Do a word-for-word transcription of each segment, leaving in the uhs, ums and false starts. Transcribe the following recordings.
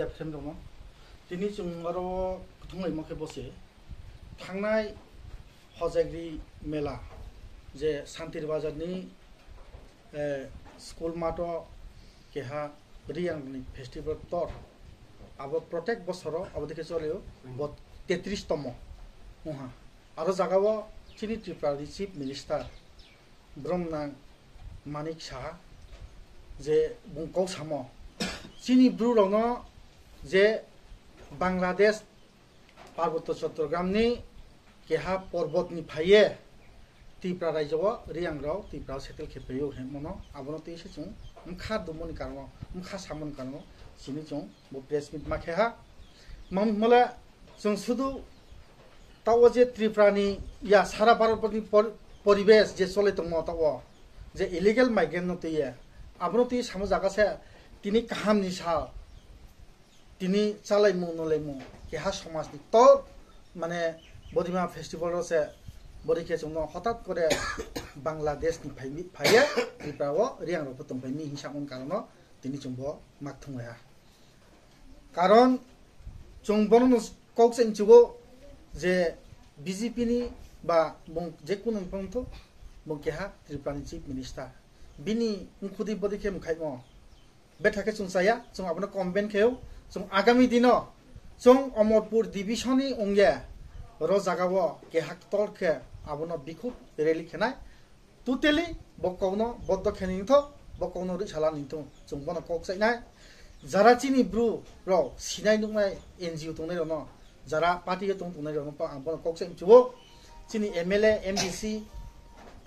Absent rokno. Tini chwng oro thunglaima khe bo se thangnai Hojagri mela, je Santir Bazar ni, eh, school math o keha Riyang ni festival tor, abo protek bosoro abo dikhe cholio, bo tetris tomo wngha. Aro jaga o chini Tripura ni Chief Minister Bromnang Manik Saha je bung kok samo, chini bru rokno je Bangladesh Parbotto Chattogram ni keha porbot ni phaiye Tripura rajyo o Riyang rok Tripura o settle khe paio hwnmano, abono twi se chwng mkha dumoni karon o, mkha samoni karon o chini chwng bo press meet ma khe ha. Mam hwnmale chwng sudu tao je Tripura ni ya sara Bharat ni por-, poribesh je chole tongmo tao je illegal migrant no twi ye, abono twi samo jaga se tini kaham ni sal tini chalaimung nulaimung keha somaj ni tor, mane, Bodima festival o se bori khe chwngno hotat kore Bangladesh ni phai-, phaiye Tripura o Riyang rok bo tongphai mi hinsa mon karon o tini chwng bo mak thung lai ha. Karon chwng bono no kok se mchugo je B J P ni ba bung je kunu phang tho, bung keha Tripura ni Chief Minister, bini mkhudi bodi khe mkhaimo. Betha khe chwng chaya, chwng abono comment kheo, chwng agami dino chwng Omorpur division ni wngye ro jaga o keha tol khe abono bikhuk rally khenai. Totally bo kokno boddo khe ningtho, bo kokno rwchala ningtho, chwng bono kok chainai. Jara chini bru rok sinai nuknai N G O tongnai rokno, jara party o tong tongnai rokno ang bono kok chai mchuo. Chini M L A, M D C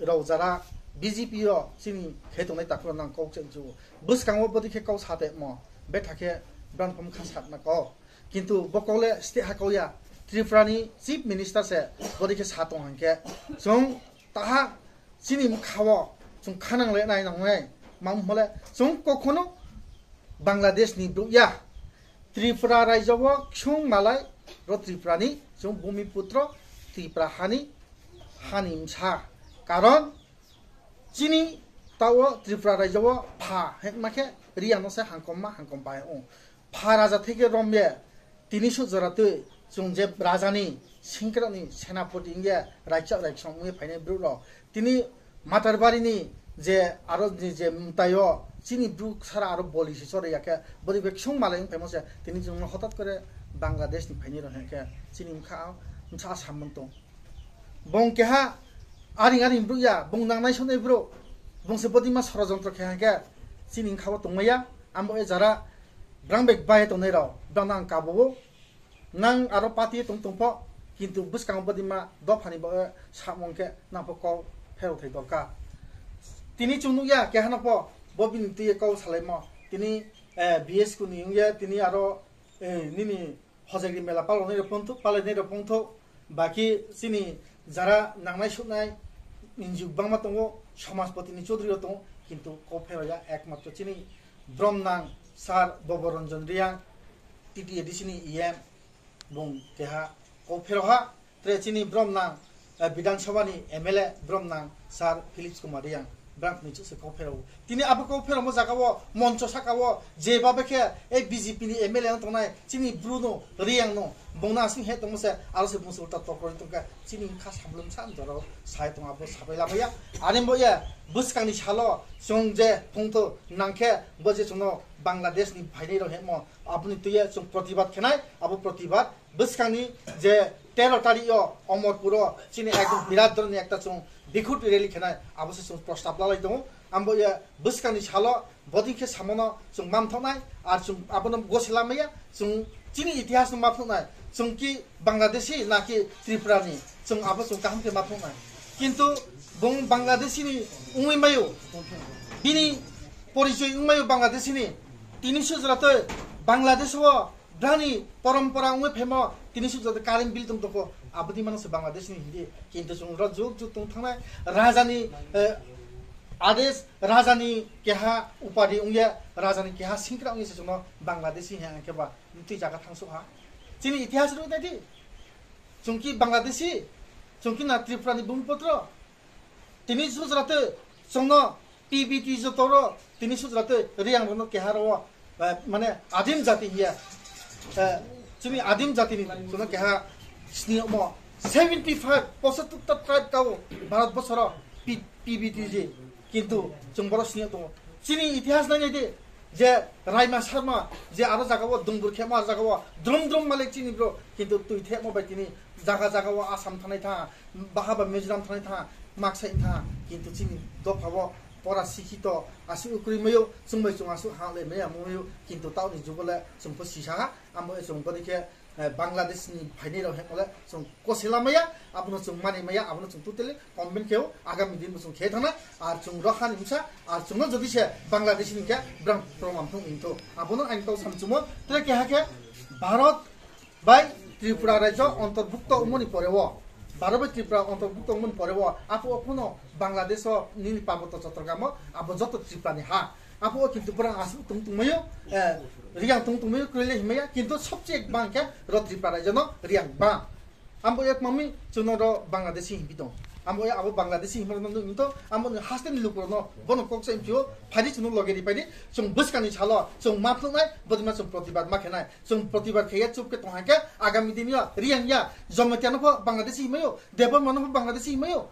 rok jara B J P o chini khe tongnai takhuk rokno ang kok chai mchuo. Bwskango bodi khe kok sa temo, betha khe brang phum kha satna kok. Kintu bo kok le state ha kok ya, Tripura ni Chief Minister se bodi khe sa tong hangkhe chwng taha chini mkha o chwng khanang le nai nang nai, mam hole chwng kokhono Bangladesh ni bru ya. Tripura rajyo o khung malai ro Tripura ni chwng bhumi putro Tripura hani, hani msa. Karon chini tao Tripura rajyo o pha hekma khe Riyang no se hangkomma hangkom bai o. Pha raja theke romye tini suk jora twi chwng je raja ni singkrok ni senapoti wngye raikchak raikchak wngye phainai bru rok. Tini Matarbari ni je aro ni je mtai o chini bru sara aro boli se chori ya khe bori bek sung malai wng phaimo se tini chwng no hotat kore Bangladesh ni phaini rok hwnkhe chini wngkha msa samung tong. Bong keha aring aring bru ya, bong nangnai sonai bru, bong se bodi ma sorojontro khe hwnkhe chini wngkha o tongmaya, ambo e jara brang bek bai tongnai rok, brang nang kabo o. Nang aro party tong tong pho, kintu bwskango bodi ma dophani bo, eh, samung khe nang pho kok pherok thai dorkar. Tini chwng nukya keha no pho bo bini twi kok salaimo. Tini, eh, B S K ni wngya, tini aro, eh, nini Hojagri mela palonai rok pon thok, palainai rok pon thok. Baki chini jara nangnai suknai N G O bangma tongo, somajpoti ni chaudhuri rok tongo, kintu kok pherok ya ekmatro chini brom nang sir Bobo Ranjan Riyang, T T A D C ni E M, bung keha kok pherok ha, tre chini brom nang, eh, Bidhan Sabha ni M L A brom nang sir Philips Kumar Riyang, brang ni chukse kok pherok. Tini abo kok pherok mo jaga o, moncho saka o, je babe khe, eh, B J P ni M L A no tongnai, chini bru no, Riyang no, bung na asing he tongmo se, aro se bung se ulta tokro tongka, chini kha samlum sa, jora sai tong abo sabai labaya. Ani bo ya, bwskang ni salo, chwng je phungtho nangkhe, bo je chwngno Bangladesh ni phainai rok hemo, aboni twi ya chwng protibad khenai, abo protibad bwskangni je tero tarikh o Omorpur o chini ekdom birat dhoronni ekta chwng bikhut rally khenai, abo se chwng prostab lalai tongo. Ambo ya bwskangni salo boding khe samono chwng mamthoknai, ar chwng abono gosela maya, chwng chini itihas no mamthoknai, chwng ki Bangladeshi na ki Tripura ni, chwng abo chwng kaham khe mamthoknai. Kintu bung Bangladeshi ni wngwi mayo, bini porichoi wngwi mayo Bangladeshi ni, tini sujratoi Bangladesh o Brani porompora wngwi phaimo tini suk jodi current bill tong tongkho, aboni mano se Bangladesh ni hindi, kintu chwng ro juk juk tong thangnai rajani, eh, ades, rajani keha upadi wngya, rajani keha singkra wngya se chwngno Bangladeshi hwnka khe ba twi jaga thang suk ha. Chini itihas rw nai di. Chwng ki Bangladeshi, chwng ki na Tripura ni bhumiputro. Tini sujrate chwngno P B T jotoro tini sujrate Riyang rokno keha rwo, eh, mane adim jati hiya Eh, chini adim jatini chwngno keha sini omo seventy five, pochottor tribe tao Bharat bosoro P-, P B T G, kintu chwng boro sini tongo. Chini itihas nai nai di, je Raima Sarma, je aro jaga o dungbur khema jaga o drum drum malik chini bro, kintu twi themo bai tini jaga jaga o Assam thanai tha, bahaba Mizoram thanai tha, maksai tha, kintu chini dopha o pora sikhito, asu ukri mayo, chwng bai chwng asu ha le maya mayo, kintu taoni jugo le chwng pho sisa ha, amo chwng boni khe, eh, Bangladesh ni phainai rok hekmale chwng kosela maya, abono chwng mani maya, abono chwng totally convince kheo, agami din bo chwng khe thana, ar chwng rokha ni msa, ar chwngno jodi se Bangladesh ni khe brang proman thung into, abono ang tau samchumo, tre keha khe Bharat bai Tripura rajyo ontorbhukto wngmani pore o, Bharat bai Tripura ontorbhukto wngmani pore o, apo o phano Bangladesh o nini Parbotto Chattogram o abo joto Tripura ni ha. Apo o kintu borok aswk tong tongmayo, eh, riang tong tongmayo, kwrwile himaya, kintu sobche bang khe ro Tripura rajyo no riang bang. Ambo ek mami chwngno ro Bangladeshi himpi tong. Ambo ya abo Bangladeshi himrok no nung to, ambo ni haste ni lukurok no bono kok sa impio, phaidi chwngno loge ri phaidi, chwng bwskang ni salo, chwng ma phluknai, bodima chwng protibad ma khenai. Chwng protibad khaiya chup khe tong hai khe, agami din yo riang ya, Jamatia no pho Bangladeshi himayo, Debbarma no pho Bangladeshi himayo.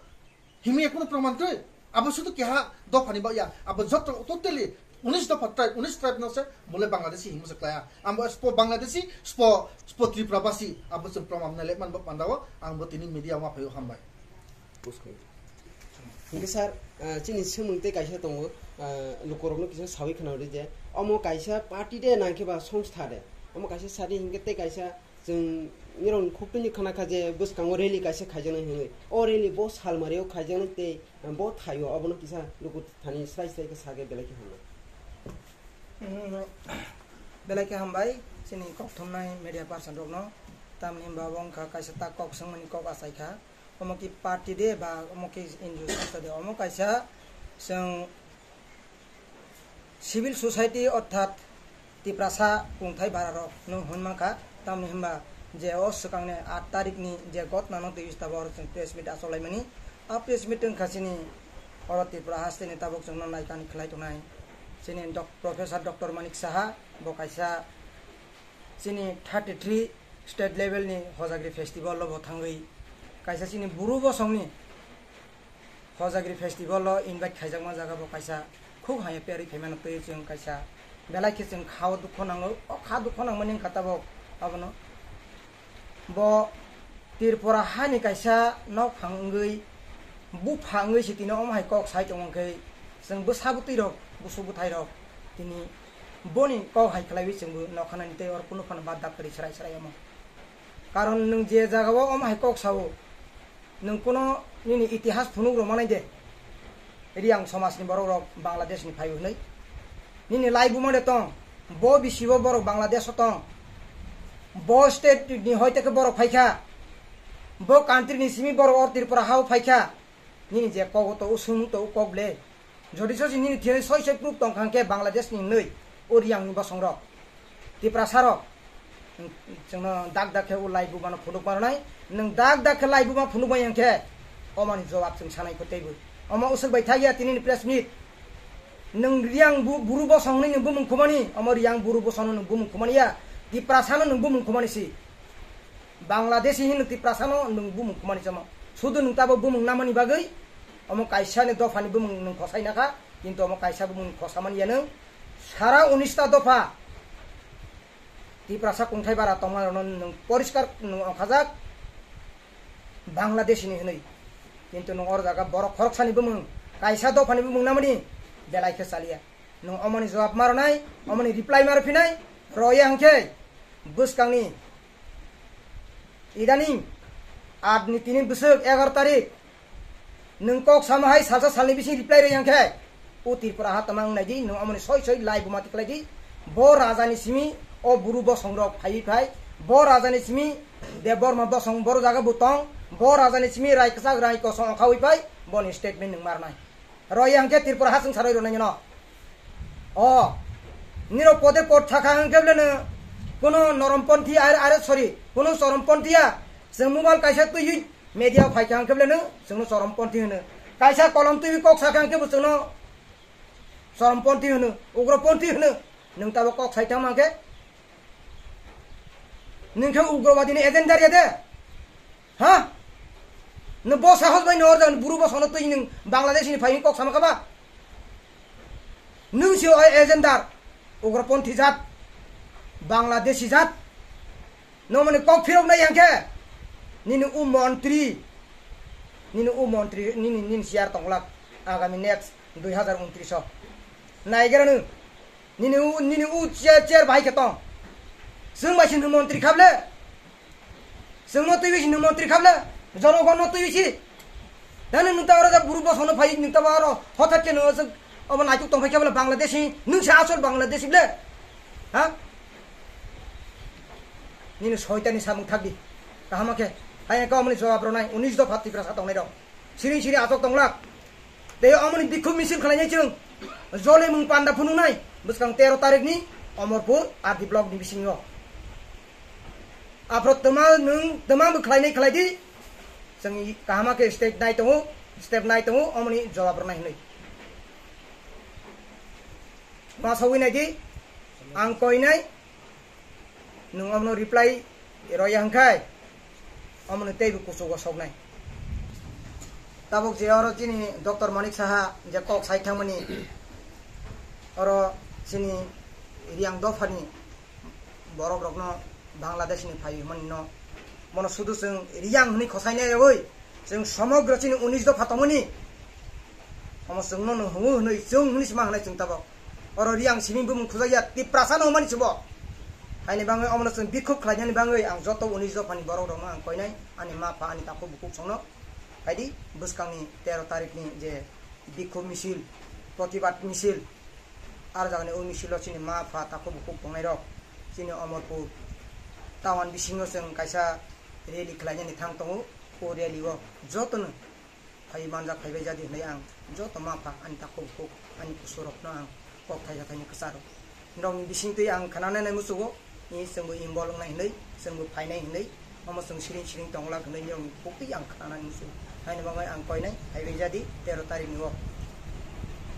Himaya kuno proman twi. Abo sudu keha dopha ni ba ya, abo joto totally unis dopha tribe, unis tribe no se bole Bangladeshi himo se klaya. Ambo spo Bangladeshi, spo, spo Tripura basi, abo chwng proman na lekman ba pandao, ang bo tini media ma phayo hambai. Hingke sir, ah, chini swngmung tei kaisa tongo, ah, lukurokno kisa sawi khwna rwdi je, omo kaisa party de nangkhe ba songstha de, omo kaisa sadi hingke tei kaisa chwng nirok khuktuini khana kha je bwskango rally kaisa khaijaknai hinwi, o rally bo salmario khaijaknai tei bo thaio, obono kisa luku thani srai srai khe sake belai khe hamnai. Mm, belai khe hambai chini kokthumnai media person rokno, tamni hwnba bo wngkha kaisa tak kok swngmani kok achai kha. Omo ki party de ba omo ki N G O songstha de, omo kaisa chwng civil society orthat Tiprasa kungthai bara rok no hwn mankha, tamni hwnba je o swkangni aat tarik ni je gotna no twi tabok chwng press meet achok laimani. A press meet wngkha chini oro Tripura haste ni tabok chwngno naikani khlai tongnai chini dok-, Professor Doctor Manik Saha, bo kaisa chini thirty three state level ni Hojagri festival o bo thangwi kaisa chini buru bosongni Hojagri festival o invite khaijakma jaga bo kaisa khuk hamya perwi phaimano twi chwng kaisa belai khe chwng khao dukho nango, o kha dukho nangmani wngkha tabok abono. Bo Tripura hani kaisa nokphang wngwi, bupha wngwi se tini omo hai kok sai tongo, hwnkhe chwng bwsa bwtwi rok, busu bwthai rok tini boni kok hai khlaiwi chwngbo nokhanani tei oro kunu phano bad dak kwrwi chwrai chwrai omo. Karon nwng je jagao omo hai kok sao, nwng kuno nini itihas phunuk rw manai de? Riang somajni borok rok Bangladesh ni phaibo hwnwi. Nini laibuma de tong, bo bisibo borok Bangladesh o tong. Bo state ni hoi teke borok phaikha. Bo country ni simi borok or Tripura hao phaikha. Nini je kok to usung to kok ble. Jodi sosi nini thini soi soi proof tong kha hwnkhe Bangladesh ni hwnwi o Riang ni bosong rok, Tiprasa rok, chwngno dak dak khe o laibuma no phunuk ma rwnai. Nwng dak dak khe laibuma phunuk ma yang khe omani jawab chwng sanai kho teibo. Omo usuk bai thai ya tini ni press meet. Nwng Riang bu-, buru bosong hwnwi nwng bumung khumani, omo Riang buru bosong no nwng bumung khumani ya, Tiprasa no nwng bumung khumani si. Bangladeshi hin nwng Tiprasa no nwng bumung khumani chamo. Sudu nwng tabo bumung namani bagwi omo kaisa ni dopha ni bumung nwng khosai nakha, kintu omo kaisa bumung khosamani ya nwng. Sara unis ta dopha Tiprasa kungthai bara tongma rokno nwng poriskar nwng ongkhajak Bangladeshi ni hwnwi. Kintu nwng or jaga borok khoroksani bumung, kaisa dophani bumung namani belai khe chaliya. Nwng omoni jawab ma rwnai, omoni reply ma rwphinai, rw ya hwnkhe bwskangni idaning aat ni tini bwswk egaroh tarik nwng kok sama hai salsa salni bising reply rw ya hwnkhe o Tripura ha tama wng nai di, nwng omoni soi soi laibuma tikhlai di. Bo raja ni simi o buru bosong rok phaiwi phai, bo raja ni simi Debbarma bosong boro jaga bo tong, bo raja ni simi rai kwchak rai kosong ongkhawi phai, boni statement nwng ma rwnai. Rw ya hwnkhe Tripura ha chwng sarwi rwnai no. O, nirok pode pod thakha hwnkhe bwleno kuno noromponthi are, are, sorry, kuno choromponthi ya. Chwng mobile kaisa twiwi media o phaikha hwnkhe bwleno chwngno choromponthi hwno. Kaisa kolom twiwi kok sakha hwnkhe bo chwngno choromponthi hwno, ugroponthi hwno. Nwng tabo kok sai thangma hwnkhe Nwng khe ugrobadi ni agenda ya de? Ha? Nwng bo sahos bai nwng order buru bo sono twi nwng Bangladesh ni phai kok sama kaba? Nwng si o agenda ugroponthi jat, Bangladeshi jat. Nwng mani kok phirok nai yang khe nini u montri, nini u montri, nini, nini siar tonglak agami next dui hazar untris o. Naigra nwng. Nini u, nini u chair, chair bai khe tong. Chwng bai si nwng montri khable. Chwng no twi si nwng montri khable. Jonogon no twi si. Dani nwng ta oro ja buru bosono phai nwng ta oro hothat khe nwng omo naituk tong phai khe bole Bangladeshi. Nwng se asol Bangladeshi ble. Ha? Nini soitani samung thakdi. Kaham khe. Hai ka omoni jawab ronai unis dopha Tiprasa tongnai rok. Siri siri asok tonglak. Tei omoni bikhuk misil khlainai chwng. Jole mung panda phunuknai. Bwskang tero tarikh ni Omorpur R D block ni bisingo. Aphro twma nwng twma bw khlainai khlaidi. Chwng kaham khe step nai tongo, step nai tongo, omoni jawab rwnai hwnwi. Ma sawi naidi, ang koinai, nwng omno reply roya hwnkhe, omoni teibo kuchugo soknai. Tabuk je oro chini Doctor Manik Saha je kok sai thangmani, oro chini Riyang dophani borok rokno Bangladesh ni phai hwnmani no, mono sudu chwng Riyang hwnwi khosai nai rwui, chwng somogro chini unis dopha tongmani, omo chwngno no hwnwi hwnwi chwng hwnwi sima hwnai chwng tabok. Oro Riyang simi bumung khujak ya, Tiprasa no hwnmani chwbo. Haini bangwi omono chwng bikhuk khlainani bangwi ang joto unis dophani borok rokno ang koinai, ani ma pha, ani takhuk bukhuk songno phaidi bwskangni tero tarikh ni je bikhuk misil, protibad misil, ar jagani o misilo chini ma pha takhuk bukhuk tongnai rok, chini Omorpur town bisingo chwng kaisa rally khlainani thang tongo. O rally o jotono phai manjak phaibai jadi hwnwi ang joto ma pha ani takhuk bukhuk ani kusurokno ang kok thaisa thaini kwcharo. Norokni bisingtwi ang khwnanani muchugo, i chwngbo involve wngnai hwnwi, chwngbo phainai hwnwi, omo chwng siring siring tongwlak hwnwi norokni buktwi ang khwnanani muchugo. Haini bagwi ang koinai phaibai jadi tero tarikh ni o.